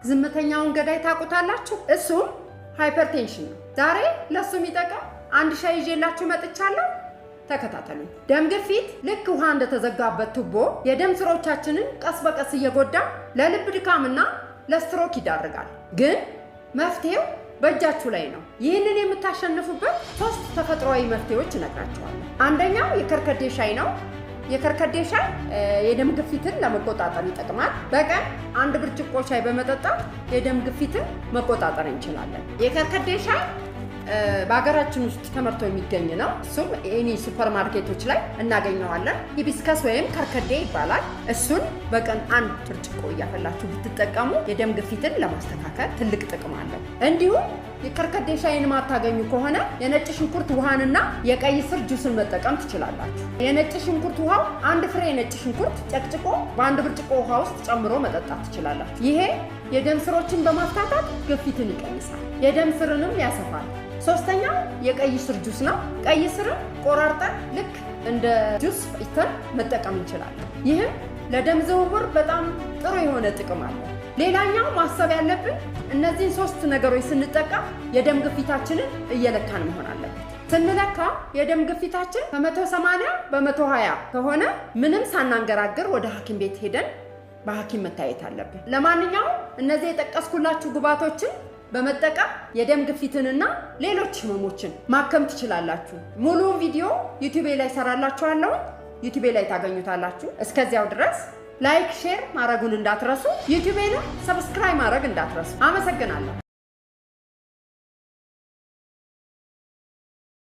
ዝምተኛውን ገዳይ ታውቁታላችሁ? እሱም hypertension ነው። ዛሬ ለእሱ የሚጠቅም አንድ ሻይ ይዤላችሁ መጥቻለሁ። ተከታተሉኝ። ደም ግፊት ልክ ውሃ እንደተዘጋበት ቱቦ የደም ስሮቻችንን ቀስ በቀስ እየጎዳ ለልብ ድካምና ለስትሮክ ይዳርጋል። ግን መፍትሄው በእጃችሁ ላይ ነው። ይህንን የምታሸንፉበት ሶስት ተፈጥሯዊ መፍትሄዎች እነግራችኋለሁ። አንደኛው የከርከዴ ሻይ ነው። የከርከዴ ሻይ የደም ግፊትን ለመቆጣጠር ይጠቅማል። በቀን አንድ ብርጭቆ ሻይ በመጠጣት የደም ግፊትን መቆጣጠር እንችላለን። የከርከዴ ሻይ በሀገራችን ውስጥ ተመርቶ የሚገኝ ነው። እሱም any ሱፐር ማርኬቶች ላይ እናገኘዋለን። Hibiscus ወይም ከርከዴ ይባላል። እሱን በቀን አንድ ብርጭቆ እያፈላችሁ ብትጠቀሙ የደም ግፊትን ለማስተካከል ትልቅ ጥቅም አለው። እንዲሁም የከርከዴ ሻይን ማታገኙ ከሆነ የነጭ ሽንኩርት ውሃንና የቀይ ስር ጁስን መጠቀም ትችላላችሁ። የነጭ ሽንኩርት ውሃው አንድ ፍሬ የነጭ ሽንኩርት ጨቅጭቆ በአንድ ብርጭቆ ውሃ ውስጥ ጨምሮ መጠጣት ትችላላችሁ። ይሄ የደም ስሮችን በማፍታታት ግፊትን ይቀንሳል፣ የደም ስርንም ያሰፋል። ሶስተኛው የቀይ ስር ጁስ ነው። ቀይ ስርን ቆራርጠን ልክ እንደ ጁስ ፈጭተን መጠቀም እንችላለን። ይህም ለደም ዝውውር በጣም ጥሩ የሆነ ጥቅም አለው። ሌላኛው ማሰብ ያለብን እነዚህን ሶስት ነገሮች ስንጠቀም የደም ግፊታችንን እየለካን መሆን አለበት። ስንለካ የደም ግፊታችን ከ180 በ120 ከሆነ ምንም ሳናንገራግር ወደ ሐኪም ቤት ሄደን በሐኪም መታየት አለብን። ለማንኛውም እነዚህ የጠቀስኩላችሁ ግብዓቶችን በመጠቀም የደም ግፊትንና ሌሎች ህመሞችን ማከም ትችላላችሁ። ሙሉውን ቪዲዮ ዩቲዩቤ ላይ ሰራላችኋለሁ። ዩቲዩቤ ላይ ታገኙታላችሁ። እስከዚያው ድረስ like፣ share ማድረጉን እንዳትረሱ። ዩቲዩቤንም subscribe ማድረግ እንዳትረሱ። አመሰግናለሁ።